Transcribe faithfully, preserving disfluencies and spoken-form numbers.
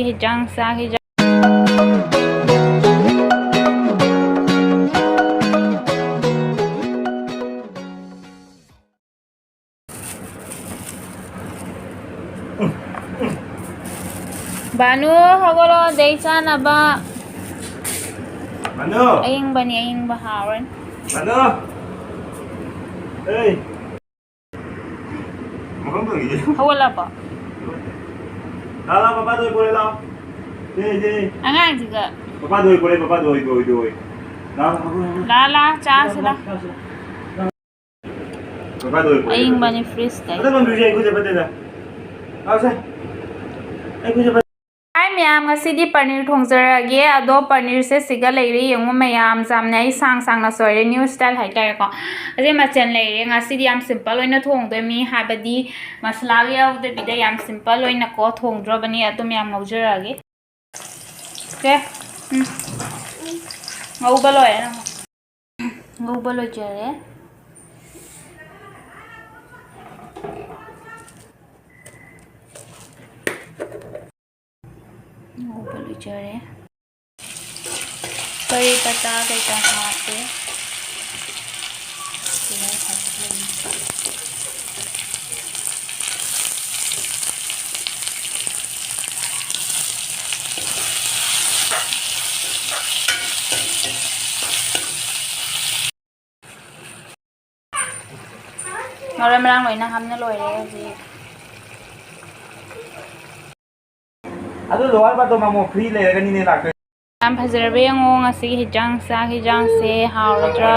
ꯍꯤꯟꯖꯥꯡ ꯆꯥꯛ ꯍꯤꯟꯖꯥꯡ꯫ ꯕꯥꯅꯨ, ꯍꯧꯒꯠꯂꯣ, ꯑꯗꯩ ꯆꯥꯅꯕ꯫ ꯕꯥꯅꯨ! ꯑꯌꯤꯡꯕꯅꯤ, ꯑꯌꯤꯡꯕ ꯍꯥꯎꯔꯅꯤ꯫ ꯕꯥꯅꯨ! ꯑꯦ! ꯃꯐꯝ ꯐꯪꯉꯤꯁꯦ꯫ ꯍꯧꯒꯠꯂꯕꯣ? ꯂꯥ, ꯂꯥ, ꯄꯄꯥꯗ ꯑꯣꯏ ꯄꯣꯔꯦ, ꯂꯥꯎ꯫ ꯁꯦ, ꯁꯦ꯫ ꯑꯉꯥꯡꯁꯤꯒ꯫ ꯄꯄꯥꯗ ꯑꯣꯏ ꯄꯣꯔꯦ, ꯄꯄꯥꯗ ꯑꯣꯏ, ꯑꯣꯏ, ꯑꯣꯏ꯫ ꯂꯥ, ꯂꯥ, ꯂꯥ, ꯂꯥ, ꯆꯥꯁꯤ ꯂꯥ꯫ ꯄꯄꯥꯗ ꯑꯣꯏ ꯄꯣꯔꯦ꯫ ꯑꯌꯤꯡꯕꯅꯤ ꯐ꯭ꯔꯤꯖꯇꯩ꯫ ꯑꯗ ꯐꯝꯗꯣꯏꯁꯦ ꯑꯩ ꯈꯨꯠꯁꯦ ꯐꯠꯇꯦꯗ꯫ ꯂꯥꯎꯁꯦ꯫ ꯑꯩ ꯈꯨꯠꯁꯦ ꯐꯠꯇꯦ꯫ ꯍꯥꯏ ꯃꯌꯥꯝ, ꯉꯁꯤꯗꯤ ꯄꯅꯤꯔ ꯊꯣꯡꯖꯔꯒꯦ꯫ ꯑꯗꯣ ꯄꯅꯤꯔꯁꯦ ꯁꯤꯒ ꯂꯩꯔꯦ, ꯌꯦꯡꯉꯨ ꯃꯌꯥꯝ, ꯆꯥꯝꯅ ꯑꯩ ꯁꯥꯡ ꯁꯥꯡꯅ ꯁꯣꯏꯔꯦ, new style ꯍꯥꯏꯇꯥꯔꯦꯀꯣ꯫ ꯑꯁꯤ ꯃꯆꯜ ꯂꯩꯔꯦ꯫ ꯉꯁꯤꯗꯤ ꯌꯥꯝ simple ꯑꯣꯏꯅ ꯊꯣꯡꯗꯣꯏꯅꯤ, ꯍꯥꯏꯕꯗꯤ ꯃꯁꯂꯥꯒ ꯌꯥꯎꯗꯕꯤꯗ ꯌꯥꯝ simple ꯑꯣꯏꯅꯀꯣ ꯊꯣꯡꯗ꯭ꯔꯕꯅꯤ꯫ ꯑꯗꯨ ꯃꯌꯥꯝ ꯉꯧꯖꯔꯛꯑꯒꯦ꯫ ꯁꯦ꯫ ꯎꯝ꯫ ꯉꯧꯕ ꯂꯣꯏꯔꯦ ꯅꯪ꯫ ꯉꯧꯕ ꯂꯣꯏꯖꯔꯦ꯫ ꯉꯧꯕ ꯂꯣꯏꯖꯔꯦ꯫ ꯀꯔꯤ ꯄꯇꯥ ꯀꯩꯀꯥ ꯍꯥꯞꯄꯦ꯫ ꯇꯤꯜꯍꯧ ꯍꯥꯞꯆꯤꯜꯂꯅꯤ꯫ ꯃꯔꯣꯏ ꯃꯔꯥꯡ ꯂꯣꯏꯅ ꯍꯥꯞꯅ ꯂꯣꯏꯔꯦ ꯍꯧꯖꯤꯛ꯫ ꯑꯗꯨ lower part ꯇꯣ ꯃꯃꯣ free ꯂꯩꯔꯒꯅꯤꯅꯦ ꯂꯥꯛꯇꯣꯏ꯫ ꯌꯥꯝ ꯐꯖꯔꯕ ꯌꯦꯡꯉꯣ ꯉꯁꯤꯒꯤ ꯍꯤꯟꯖꯥꯡ, ꯆꯥꯛ ꯍꯤꯟꯖꯥꯡꯁꯦ ꯍꯥꯎꯔꯗ꯭ꯔꯥ?